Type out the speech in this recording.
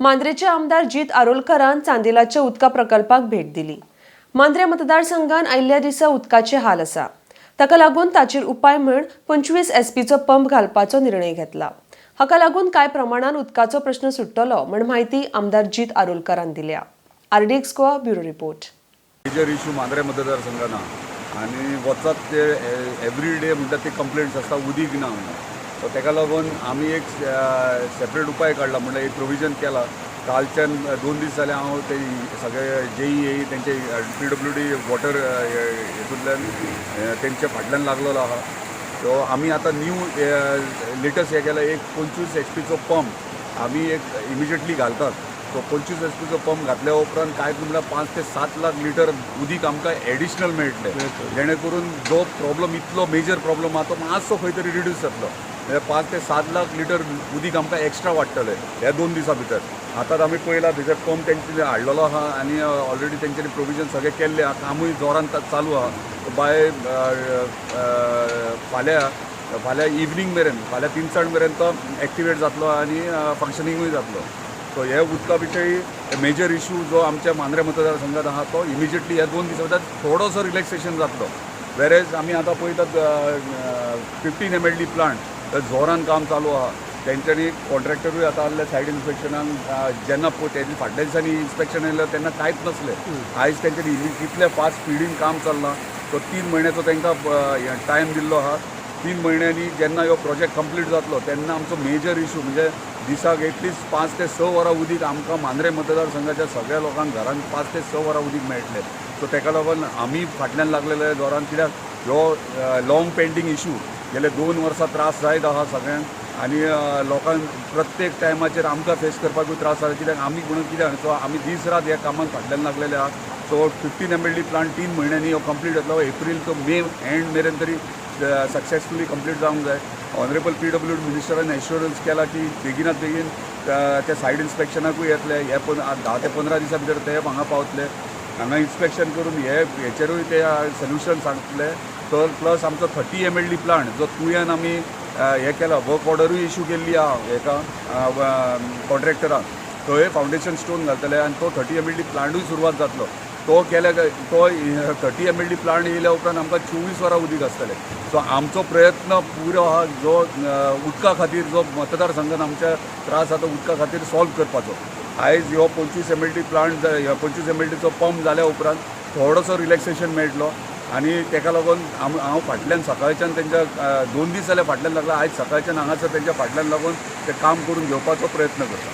मांद्रेचे आमदार जीत आरोलकरान चांदेलाच्या उदका प्रकल्पाक भेट दिली. मांद्रे मतदारसंघात आयिल्ल्या दिसा उदकाचे हाल आसा. ताका लागून ताचेर उपाय म्हूण 25 एचपीचो पंप घालपाचो निर्णय घेतला. हाका लागून कांय प्रमाणान उदकाचो प्रश्न सुट्टलो म्हण म्हायती आमदार जीत आरोलकरान दिल्या. RDX Goa bureau report. Major issue Mandrem मतदारसंघान आहा आनी वचत ते एवरी डे म्हणटा ते कंप्लेंट्स आसता, उदीक ना म्हणून. सो तेका लागून आमी एक सेपरेट उपाय काडला, म्हणल्यार एक प्रोविजन केला. कालच्यान 2 दीस जाले हांव ते सगळे जेई एई तेंचे पीडब्ल्यूडी वॉटर हेतूंतल्यान तेंच्या फाटल्यान लागलेलो आहा. सो आमी आतां न्यू लेटस्ट हें केलां, एक 25 एचपीचो पंप आमी एक इमिजिएटली घालतात. सो 25 एचपीचो पंप घातल्या उपरांत कांय म्हणल्यार 5 ते 7 लाख लिटर उदीक आमकां एडिशनल मेळटलें, जेणे करून जो प्रॉब्लम इतलो मेजर प्रॉब्लम आहा तो मातसो खंय तरी रिड्यूस जातलो. म्हणजे 5 ते 7 लाख लिटर उदीक आमकां एक्स्ट्रा वाडटलें ह्या 2 दिसां भितर. आतां आमी पळयलां, थंयसर पंप तेंच्यांनी हाडलेलो आहा आनी ऑलरेडी तेंच्यांनी प्रोविजन सगळें केल्लें आहा. कामूय जोरान चालू आहा. बाय फाल्यां फाल्यां इवनींग मेरेन, फाल्यां तिनसाण मेरेन तो एक्टिवेट जातलो आनी फंक्शनिंगूय जातलो. सो हे उदका विशयी मेजर इशू जो आमच्या मांद्रे मतदारसंघात आहा तो इमिजिएटली ह्या 2 दिसां भितर थोडोसो रिलॅक्सेशन जातलो. वेरेज आमी आतां पळयतात, 15 एमएलडी प्लांट जोरान काम चालू आहा. तेंच्यांनी कॉन्ट्रॅक्टरूय आतां आहले सायड इन्स्पेक्शनाक. जेन्ना तेजे फाटल्या दिसांनी इन्स्पेक्शन येयलें तेन्ना कांयच नासलें. आयज तेंच्यांनी कितले फास्ट स्पिडीन काम चल्लां. तो 3 म्हयन्याचो तांकां टायम दिल्लो आहा. 3 म्हयन्यांनी जेन्ना ह्यो प्रोजेक्ट कंप्लीट जातलो तेन्ना आमचो मेजर इशू म्हणजे दिसाक एटलिस्ट 5 ते 6 वरां उदीक आमकां मांद्रे मतदारसंघाच्या सगळ्या लोकांक घरान 5 ते 6 वरां उदीक मेळटलें. सो तेका लागून आमी फाटल्यान लागलेले जोरान, कित्याक ह्यो लॉंग पेंडींग इशू गेले 2 वर्सां त्रास जायत आहा सगळ्यांक आनी लोकांक प्रत्येक टायमाचेर आमकां फेस करपाकूय त्रास जाता. कित्याक आमी म्हणून कित्याक, सो आमी दीस रात ह्या कामाक फाटल्यान लागलेले आहा. सो 15 एमएलडी प्लांट 3 म्हयन्यांनी हो कंप्लीट जातलो. एप्रील तो मे एंड मेरेन तरी सक्सेसफुली कंप्लीट जावंक जाय. ऑनरेबल पीडब्ल्यूडी मिनिस्टरान एश्योरन्स केला की बेगिनात बेगीन ते सायड इन्स्पेक्शनाकूय येतले. हे पण 10 ते 15 दिसां भितर ते हांगा पावतले. हांगा इन्स्पेक्शन करून हे हेचेरूय ते सोल्युशन सांगतले. तर प्लस आमचो 30 एमएलडी प्लांट जो तुयान आमी हे केला, वर्क ऑर्डरूय इशू केल्ली आहा हेका कॉन्ट्रॅक्टराक, थंय फावंडेशन स्टोन घालतले आनी तो 30 एमएलडी प्लांटूय सुरवात जातलो. तो केल्या काय तो 30 एमएलडी प्लांट येयल्या उपरांत आमकां 24 वरां उदीक आसतलें. सो आमचो प्रयत्न पुरो आहा जो उदका खातीर जो मतदारसंघान आमच्या त्रास आतां उदका खातीर सॉल्व करपाचो. आयज ह्यो 25 एमएलडी प्लांट, 25 एमएलडीचो पंप जाल्या उपरांत थोडोसो रिलॅक्सेशन मेळटलो आनी तेका लागून हांव फाटल्यान सकाळच्यान तेंच्या 2 दीस जाले फाटल्यान लागला. आयज सकाळच्यान हांगासर तेंच्या फाटल्यान लागून ते काम करून घेवपाचो प्रयत्न करता.